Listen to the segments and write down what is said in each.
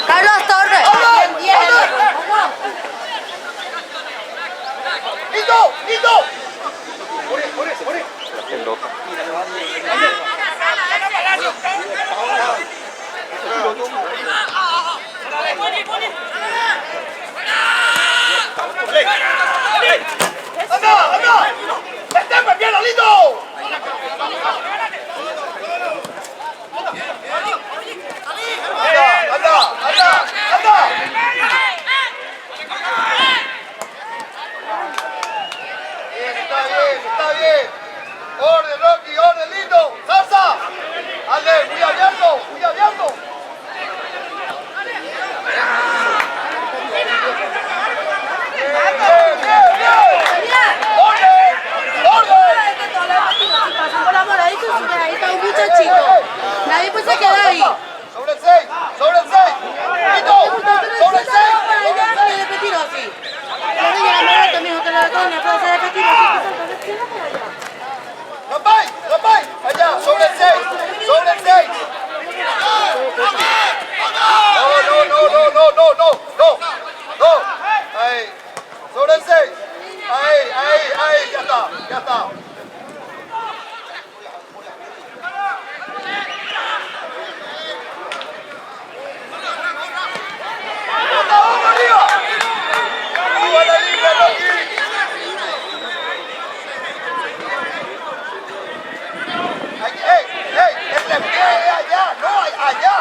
Carlos Torres. Orden, Rocky, orden, lindo. ¡Salsa! ¡Ale, muy abierto, muy abierto! ¡Bien, bien, bien! ¡Orden! ¡Orden! Nadie pues se queda ahí. ¡Sobre el 6! ¡Sobre el 6! ¡Listo! ¡Sobre el 6! ¡Rapay! ¡Rapay! ¡Allá! ¡Sobre el 6! ¡Sobre el 6! ¡No, no, no, no, no, no, no! ¡No! ¡No! ¡Ahí! ¡Sobre el 6! ¡Ahí, ahí, ahí! ¡Ya está! ¡Ya está! ¡Vamos, vamos arriba! ¡Suba la línea, Rocky! ¡Ey, ey! ¡El despliegue es allá! ¡No, allá! ¡Allá!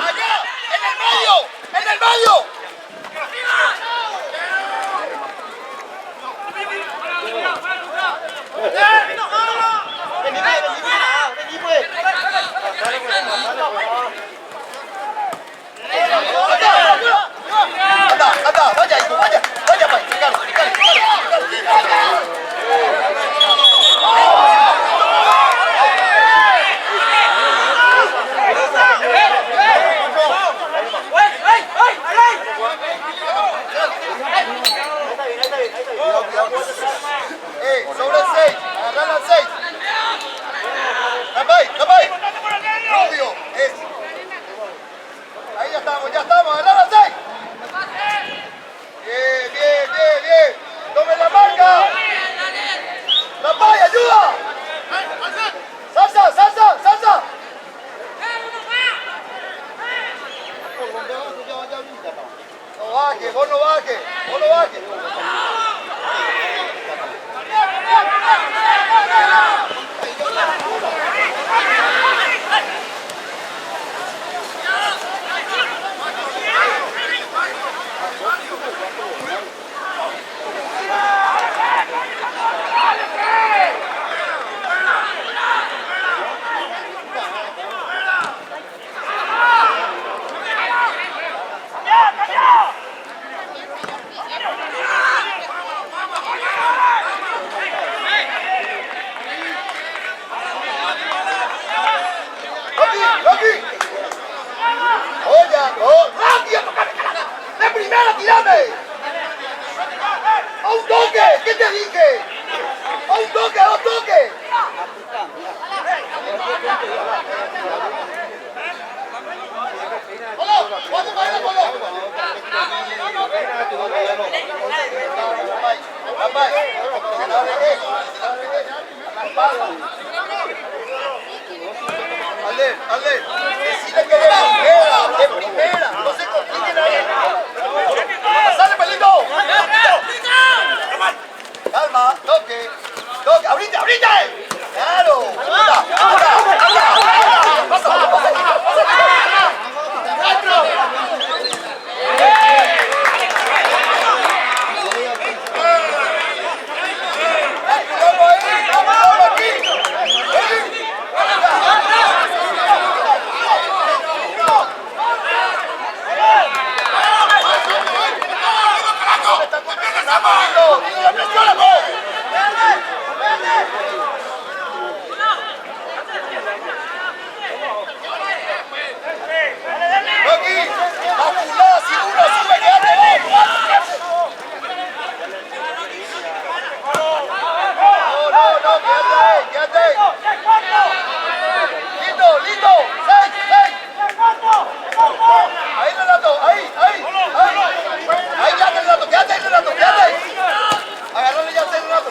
¡Allá! ¡En el medio! ¡En el medio! ¡Anda, anda! ¡Vaya, hijo! ¡Vaya! ¡Vaya, vaya! ¡Ricardo, Ricardo, Ricardo! Eso. Ahí ya estamos, ya estamos. ¡Agarra 6! Bien, bien, bien, bien. ¡Tomen la marca! ¡La paya, ayuda! ¡Salsa, salsa, salsa! No baje, vos no baje, vos no baje. ¡Rocky, Rocky! ¡Oye, oh, Rocky, a tocarme, carajo! ¡De primera, tirame! ¡A un toque! ¿Qué te dije? ¡A un toque, a dos toques! Ale, ale, decile que de primera, de primera, no se compliquen ahí. ¡Sale, pelito! Calma, toque, toque, abrite, abrite. Claro. Pasa, pasa, pasa, pasa. Vamos ahí, vamos, vamos aquí. ¡Presiona, vos! Rocky, basculada, si uno sube, quédate vos. No, no, no, quédate ahí, quédate ahí. Listo, listo, 6, 6. Ahí, Renato, ahí, ahí, ahí. Ahí ya, Renato, quédate ahí, Renato, quédate ahí. Agarrale ya, Renato.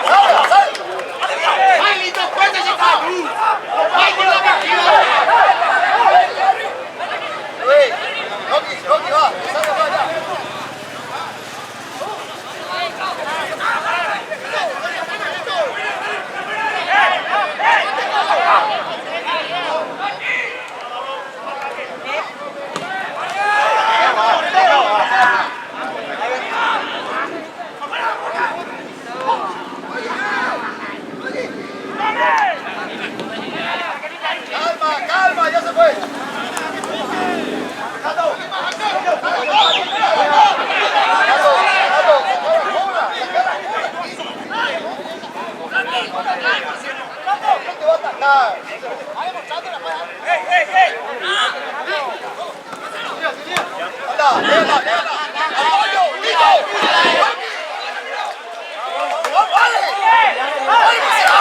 ¡Sale, sale! Luis, Rocky, Rocky, va, sale, va ya. Calma, calma, ya se fue. Gato, gato, cobra, No te va a atacar. Anda, déjala, déjala. ¡Apoyo! ¡Listo! ¡No vale! ¡Vale que se va!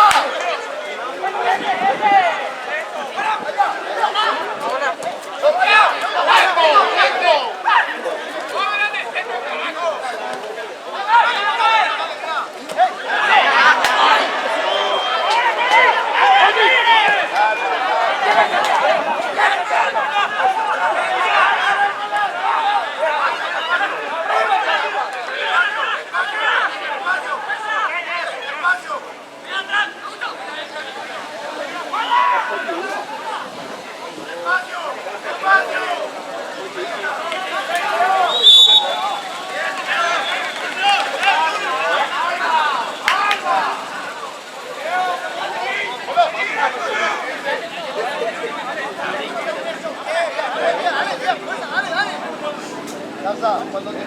Lanza, cuando te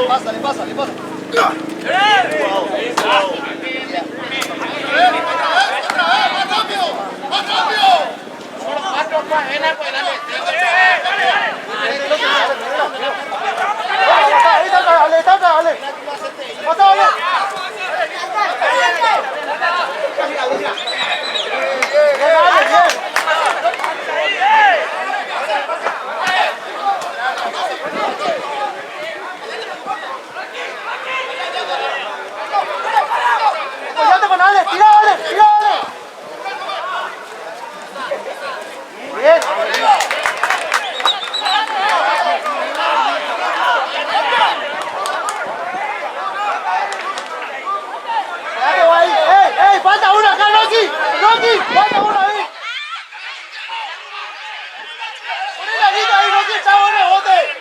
Pásale, pásale, pásale. ¡Otra vez! ¡Más rápido! ¡Más rápido! Apoyate con Ale, tira Ale, tira Ale. Bien. Dale, ahí. ¡Ey, ey! ¡Falta uno acá, Rocky! ¡Rocky! ¡Falta uno ahí! ¡Poné la lista ahí, Rocky! ¡Está bueno, bote!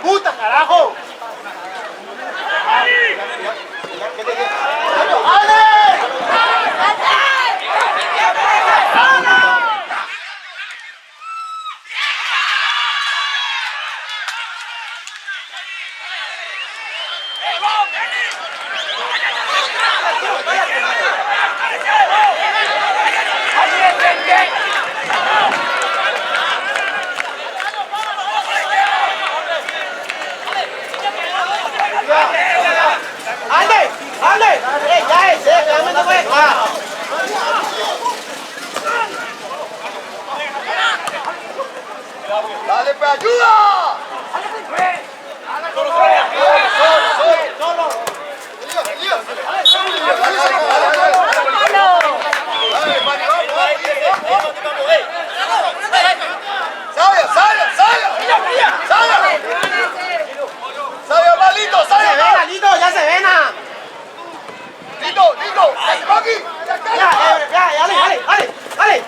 ¡Puta, carajo! ¡Ale! ¡Ale! ¡Ale! ¡Eh, ya es! ¡Eh, ya me toqué! ¡Ah! ¡Dale, pues, ayuda! ¡Solo, solo, solo! ¡Sabia, sabia, sabia! ¡Sabia! ¡Sabia, más lindo, ¡Ya se sabia! ven, Alito! ¡Ya se ven! ah. ¡Lindo, lindo! ¡Rocky! ¡Ya, ya, ya! ¡Ale, ale, ale! ¡Ale!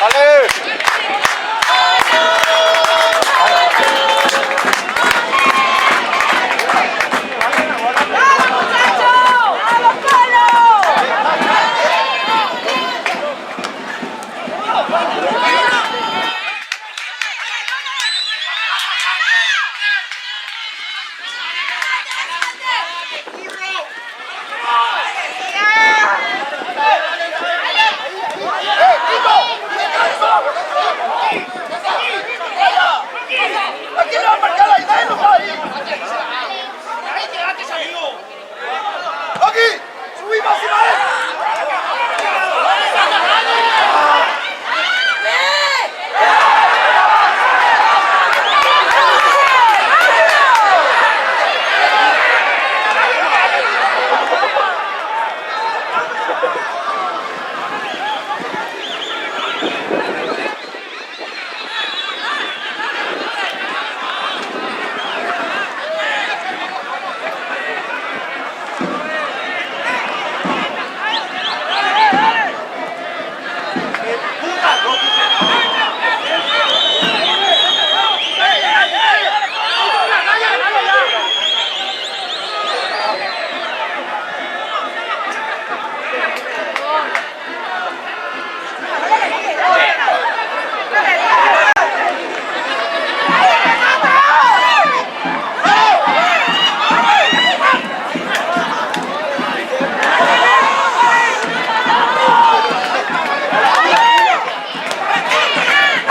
Dale. ¡Vamos, muchachos! ¡Vamos, Colo! ¡Eh, Tito! ¿A quién le va a marcar ahí? ¡Nadie no está ahí! ¡Aquí! ¡Subí más y más!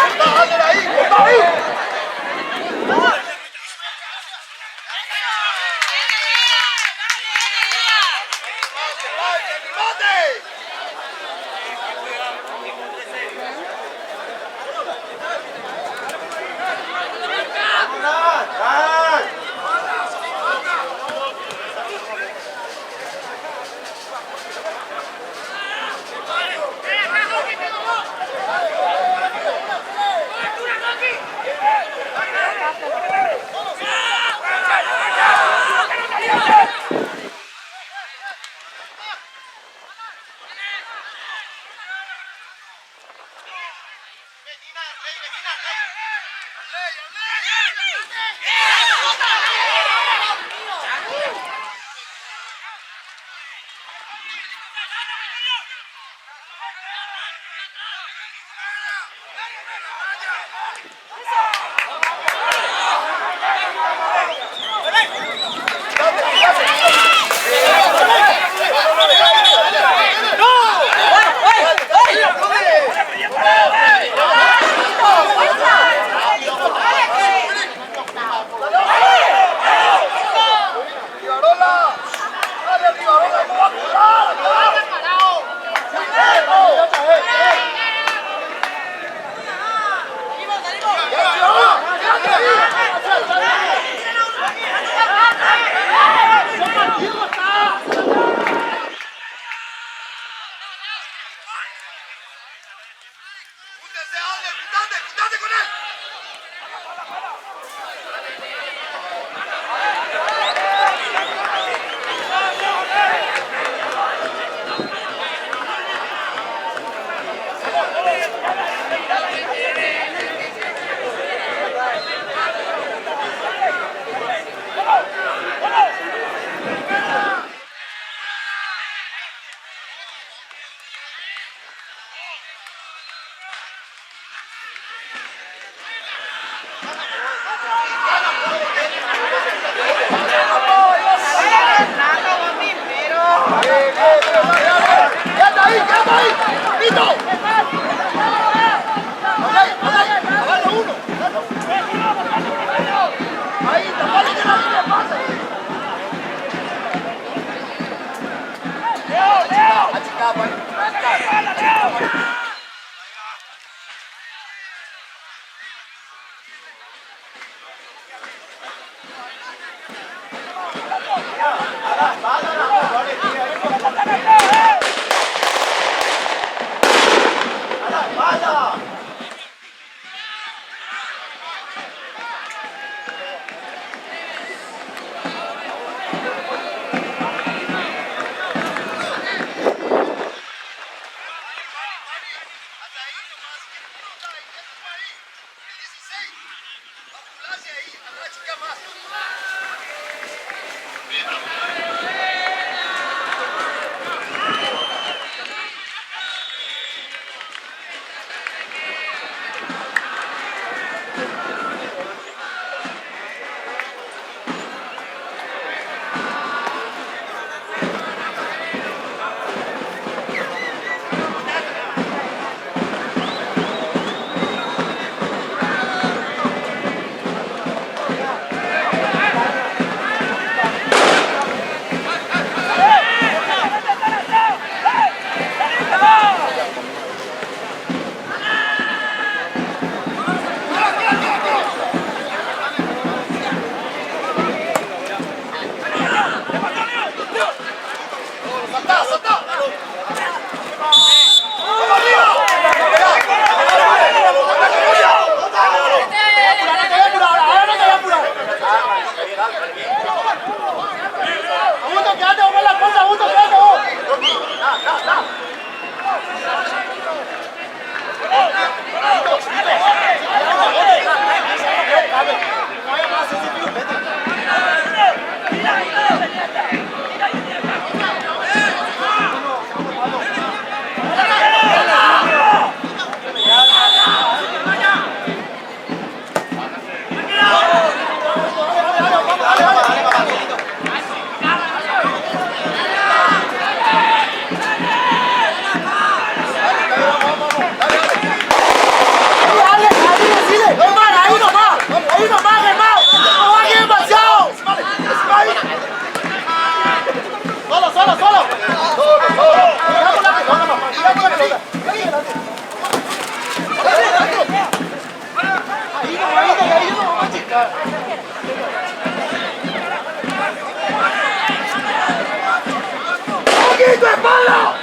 ¡Está Ander ahí! ¡Está ahí! ¡Remate, remate! ¡Rivarola! ¡Dale, Rivarola! ¡No va a jugar! ¡Quédate ahí! ¡Júntense, Alder! ¡Juntate! ¡Juntate con él! ¡Bien, bien, bien! ¡Dale, dale! ¡Quédate ahí! ¡Quédate ahí! ¡Tito! ¡Ahí, ahí! ¡Agarra uno! ¡Ahí! ¡Tapale de la línea de pase! Achicá, pues. Achicá. ¡Rocky, tu espalda!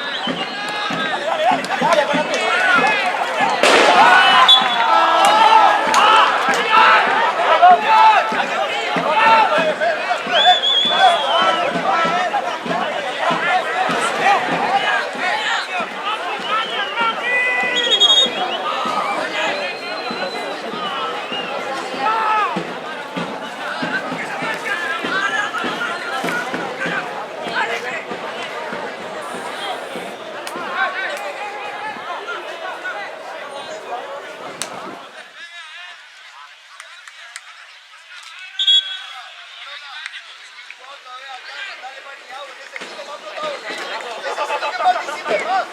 Necesito que participe más.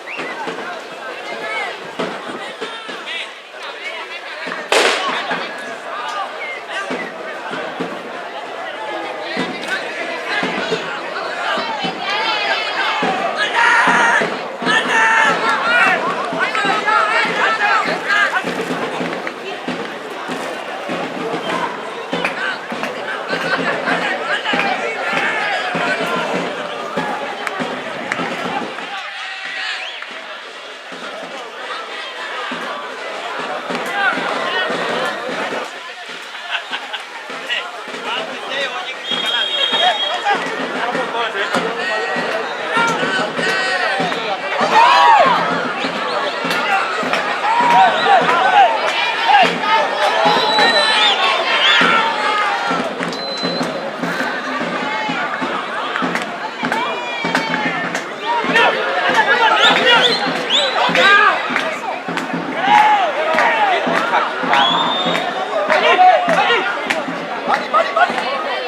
Mari, Mari, Mari.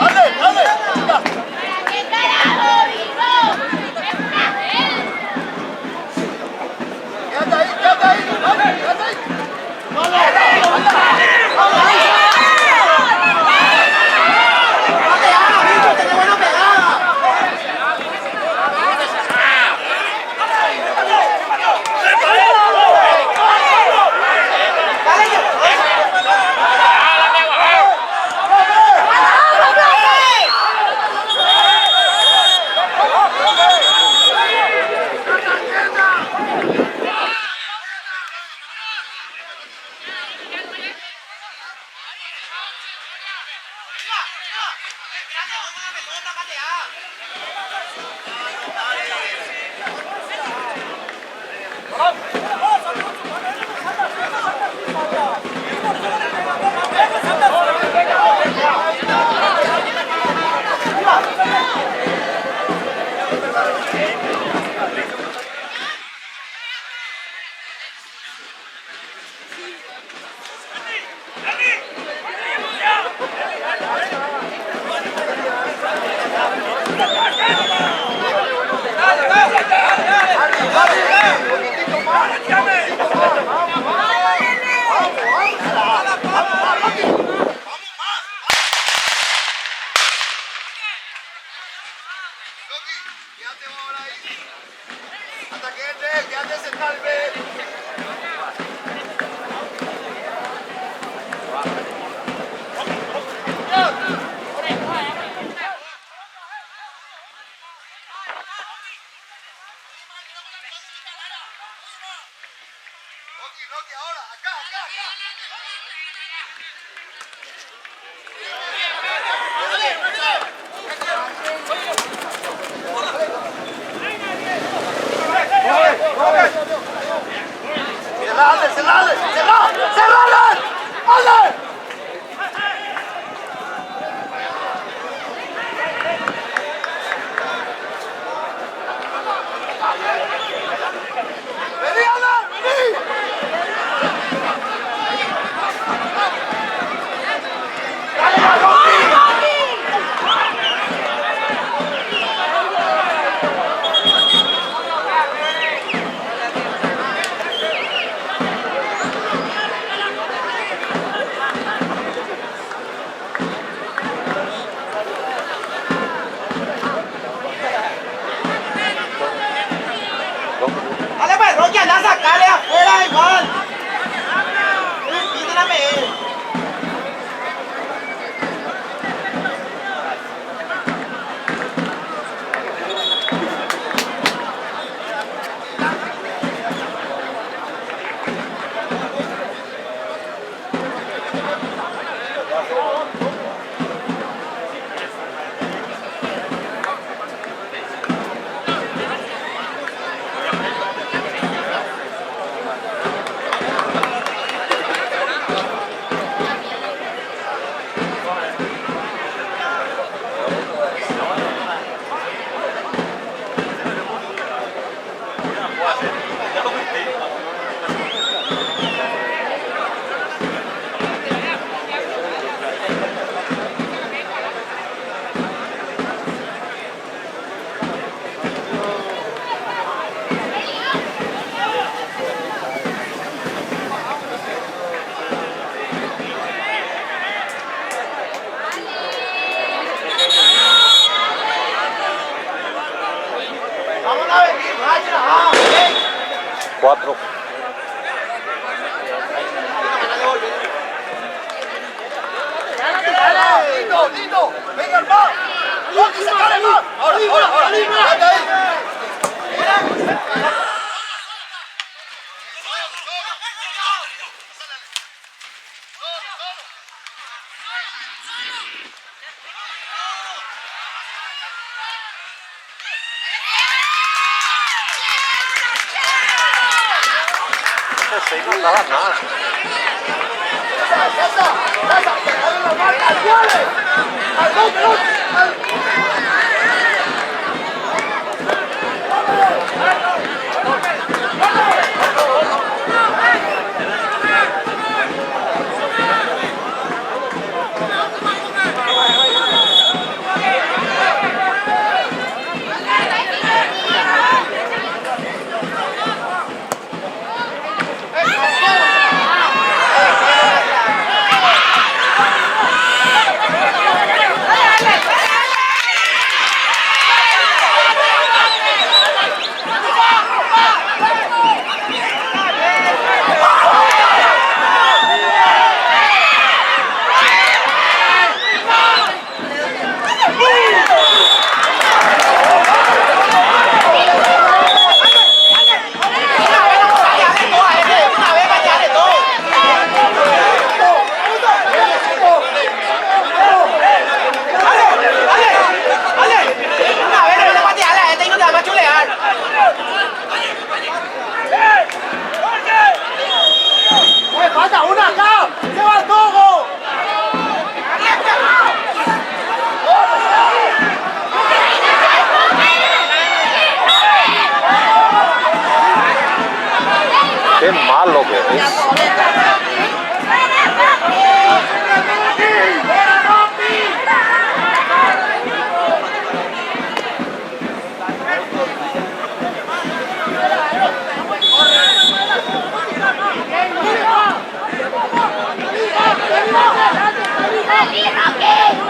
Dale, dale. Ya. ¿Qué carajo, vivo? ¡Es placer! Quédate ahí, quédate ahí. Mari, quédate ahí. ¡Pegada, bicho! ¡Tenés buena pegada! ¡Dale, que- Mari, un poquitito más. Un poquitito más. Vamos, vamos. Vamos, vamos. Vamos más, Rocky. Vamos más. Rocky, quédate vos ahora ahí. Hasta que entre él, quédate sentado y ve. Rocky, Rocky, ahora, acá, acá, acá. Cerrale, cerrale, cerrale, cerrale, ¡Ale! ¡Vení, Ale! ¡Vení! ¡Dale, Rocky! Cuatro. Lindo, lindo. Venga, más. Rocky, sacale más. Ahora, ahora, ahora. Dale ahí. Ese seis no andaba nada. Ya está, ya está. Dale la marca al 9. Al 2, al... Una vez pateale todo. ¡Dale! ¡Dale! ¡Dale! Una vez no le pateale a este y no te va a chulear. ¡Eh, falta una acá! ¡Se va el togo! Qué malo que es. ¡Salí, Rocky!